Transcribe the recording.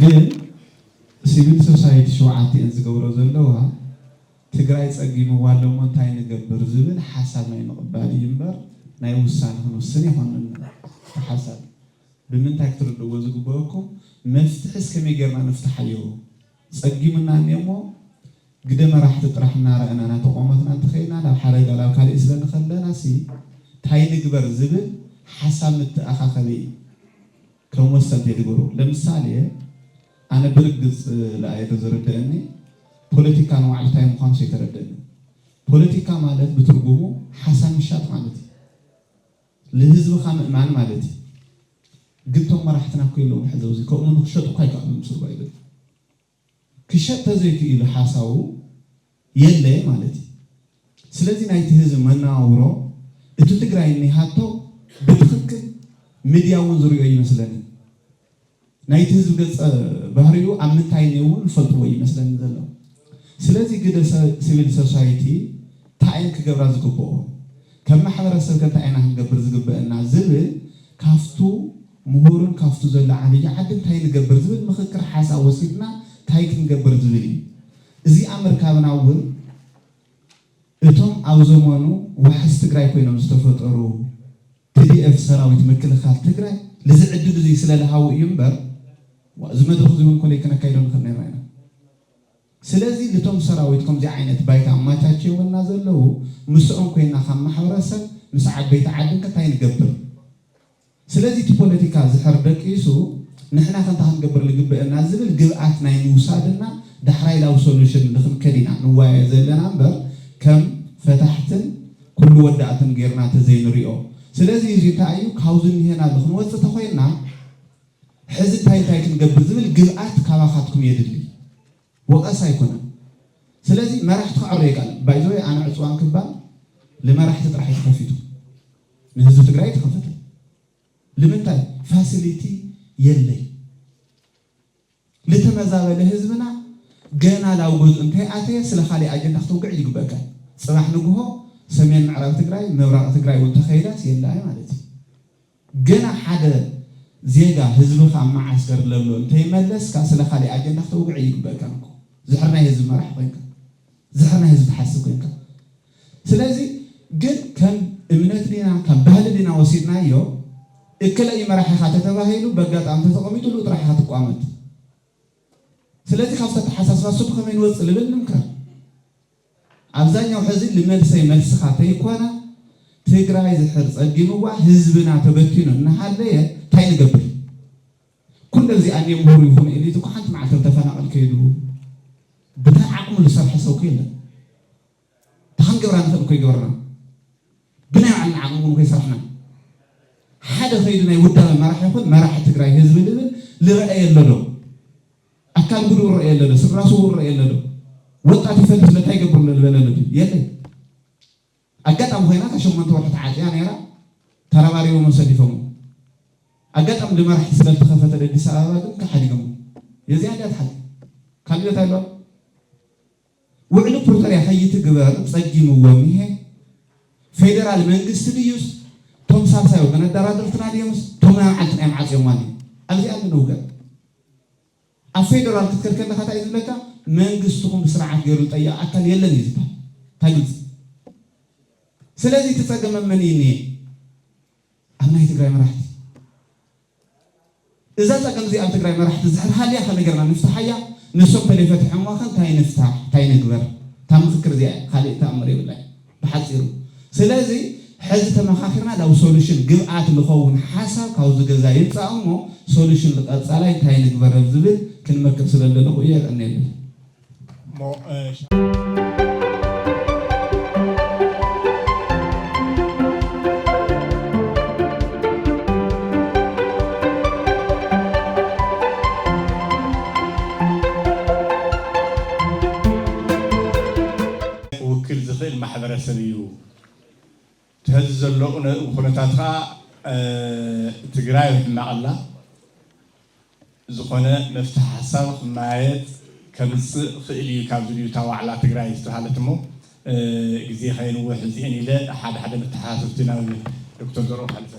ግን ሲቪል ሶሳይቲ ሸውዓተ እየን ዝገብሮ ዘለዋ። ትግራይ ጸጊምዋ ኣሎ እሞ እንታይ ንገብር ዝብል ሓሳብ ናይ ምቕባል እዩ እምበር ናይ ውሳነ ክንውስን ኣይኮነን። እቲ ሓሳብ ብምንታይ ክትርድእዎ ዝግበአኩም፣ መፍትሒ እስከመይ ጌርና ንፍትሓዮ? ጸጊሙና እኒኦ እሞ ግደ መራሕቲ ጥራሕ እናረኣና እናተቖመትና እንተኸይድና ናብ ሓደጋ ናብ ካልእ ስለ ንኸለና ሲ እንታይ ንግበር ዝብል ሓሳብ ምትኣኻኸቢ እዩ። ከም ወሰንቲ የድግሩ። ለምሳሌ ኣነ ብርግጽ ለኣየዶ ዝርድአኒ ፖለቲካ ንባዕሉ እንታይ ምዃኑ ሰይተረድአኒ። ፖለቲካ ማለት ብትርጉሙ ሓሳብ ምሻጥ ማለት እዩ። ልህዝብኻ ምእማን ማለት እዩ። ግን ቶም መራሕትና እኮ የለውን ሕዚ ኣብዚ ከምኡ ንክሸጡ እኳ ኣይከኣሉን ምስርባ ይብል ክሸጥ ተዘይክኢሉ ሓሳቡ የለ ማለት እዩ። ስለዚ ናይቲ ህዝቢ መነባብሮ እቲ ትግራይ እኒሃቶ ብትኽክል ሚድያ እውን ዝሪኦ ይመስለኒ። ናይቲ ህዝቢ ገፀ ባህሪኡ ኣብ ምንታይ እኒኦ እውን ዝፈልጥዎ ይመስለኒ ዘሎ። ስለዚ ግደ ሰ- ሲቪል ሶሳይቲ እንታይ እየን ክገብራ ዝግብኦ፣ ከም ማሕበረሰብ ከ እንታይ ኢና ክንገብር ዝግበአና ዝብል ካብቱ ምሁርን ካብቱ ዘሎ ዓብዪ ዓዲ እንታይ ንገብር ዝብል ምኽክር ሓሳብ ወሲድና እንታይ ክንገብር ዝብል እዩ። እዚኣ ምርካብና እውን እቶም ኣብ ዘመኑ ዋሕስ ትግራይ ኮይኖም ዝተፈጠሩ ቲ ዲ ኤፍ ሰራዊት ምክልኻል ትግራይ ልዚ ዕድል እዙይ ስለ ልሃቡ እዩ እምበር ዋ- እዚ መድረኽ እዚ እውን ኮለይ ክነካይዶ ንኽእል ነርና ኢና። ስለዚ ልቶም ሰራዊት ከምዚ ዓይነት ባይታ ኣማቻችዮምልና ዘለዉ ምስኦም ኮይና ካብ ማሕበረሰብ ምስ ዓበይቲ ዓድን ከ እንታይ ንገብር? ስለዚ እቲ ፖለቲካ ዝሕር ደቂሱ ንሕና ከ እንታይ ክንገብር ዝግበአና ዝብል ግብኣት ናይ ምውሳድና ዳሕራይ ላብ ሶሉሽን ንክንከድ ኢና ንወያየ ዘለና እምበር ከም ፈታሕትን ኩሉ ወዳእትን ጌርና ተዘይንሪኦ። ስለዚ እዚ እንታይ እዩ ካብዚ እኒሄና ክንወፅእ ተኮይንና ሕዚ እንታይ እንታይ ክንገብር ዝብል ግብኣት ካባኻትኩም የድሊ። ወቐሳ ኣይኮነን። ስለዚ መራሕቲ ክዕሮ ይከኣል። ባይዘወይ ኣነ ዕፅዋን ክባል ንመራሕቲ ጥራሕ እዩ ተኸፊቱ፣ ንህዝቢ ትግራይ ተኸፈተ። ንምንታይ ፋሲሊቲ የለይ። ልተመዛበለ ህዝብና ገና ላው ገዝኡ እንተይኣተየ ስለ ካሊእ ኣጀንዳ ክትውግዕ ይግበእካ። ፅባሕ ንግሆ ሰሜን ምዕራብ ትግራይ ምብራቕ ትግራይ እውን ተኸይዳስ የላይ ማለት እዩ። ገና ሓደ ዜጋ ህዝብኻ ኣብ መዓስከር ለሎ እንተይመለስካ ስለ ካሊእ ኣጀንዳ ክተውግዕ ይግበእካ እኮ። ዝሕር ናይ ህዝቢ መራሕ ኮይንካ ዝሕር ናይ ህዝቢ ትሓስብ ኮይንካ። ስለዚ ግን ከም እምነት ዲና ከም ባህሊ ዲና ወሲድናዮ እክለ እዩ መራሒኻ ተተባሂሉ በጋጣሚ ተተቐሚጡ ልኡ ጥራሕ ኢኻ ትቋመት። ስለዚ ካብቲ ኣተሓሳስባ እሱ ብኸመይ ንወፅእ ልብል ንምክር። ኣብዛኛው ሕዚ ልመልሰይ መልስኻ ተይኮነ ትግራይ ዝሕር ፀጊምዋ ህዝብና ተበቲኑ እናሃለየ እንታይ ንገብር? ኩሉ እዚኣ እኔ ምሁር ይኹን ኢሊት እኮ ሓንቲ መዓልቲ ተፈናቐል ከይዱ ብታይ ዓቕሙ ዝሰርሐ ሰብ እኮ የለን። እንታይ ክንገብራ ንኽእል እኮ ይገበርና። ብናይ ባዕልና ዓቕሚ እውን እኮ ይሰርሕና። ሓደ ከይዱ ናይ ውዳበ መራሒ ይኹን መራሒ ትግራይ ህዝቢ ልብል ልረአ የለዶ? ኣካል ጉዱእ ረአ የለዶ? ስድራ ስውር ረአ የለዶ? ወጣት ይፈልጥ ስለታይ ይገብሩ ለልበለሉ የለን። ኣጋጣሚ ኮይና እታ ሸሞንተ ወርሒ ተዓፅያ ነይራ። ተረባሪቦም ሰዲፎም። ኣጋጣሚ ንመራሒ ስለልተኸፈተ ኣዲስ ኣበባ ግን ተሓዲጎም። የዚኣ እንዲያ ተሓዲ ካልእ እንታይ ኣሎ? ውዕሊ ፕሪቶርያ ከይትግበር ጸጊምዎም ይሄ ፌደራል መንግስቲ ድዩስ ቶም ሳልሳይ ወገን ኣደራደርትና ድዮምስ ቶም ናይ መዓልቲ ናይ መዓጽዮም ማለት እዩ። ኣብዚኣ ንውገር። ኣብ ፌደራል ክትከድ ከለኻ እንታይ እዩ ዝብለካ? መንግስትኹም ብስርዓት ገይሩ ዝጠየቕ ኣካል የለን እዩ ዝበሃል። እንታይ ግልፂ። ስለዚ እቲ ጸገም ኣብ መን እዩ እኒሄ? ኣብ ናይ ትግራይ መራሕቲ። እዛ ጸገም እዚኣ ኣብ ትግራይ መራሕቲ ዝሕር ሃልያ ከመይ ጌርና ንፍትሓያ? ንሶም ተለይፈትሖምዋ ከ እንታይ ንፍታሕ? እንታይ ንግበር? እታ ምኽክር እዚኣ እያ። ካሊእ ተኣምር የብላን ብሓጺሩ። ስለዚ ሕዚ ተመኻኺርና ናብ ሶሉሽን ግብኣት ንኸውን ሓሳብ ካብዚ ገዛ ይምጻእ እሞ ሶሉሽን ንቐጻላይ እንታይ ንግበር ኣብ ዝብል ክንመክር ስለ ዘለኹ እየ። የቐንየለይ። እሞ፣ እ፣ ክውክል ዝኽእል ማሕበረሰብ እዩ። እቲ ሕዚ ዘሎ ኩነ-፣ ኩነታት ኸዓ፣ እ፣ ትግራይ ኣብ ሕማቕ ኣላ። ዝኾነ መፍትሒ ሓሳብ ክመያየጥ ከምፅእ ክእል እዩ ካብ ዝብልዩ እታ ዋዕላ ትግራይ ዝተባሃለት እሞ፣ እ፣ ግዜ ከየንውሕ እዚአን ኢለ ሓደ ሓደ መተሓሳሰብቲ ናብ ዶክተር ዘርኡ ከሕልፍ።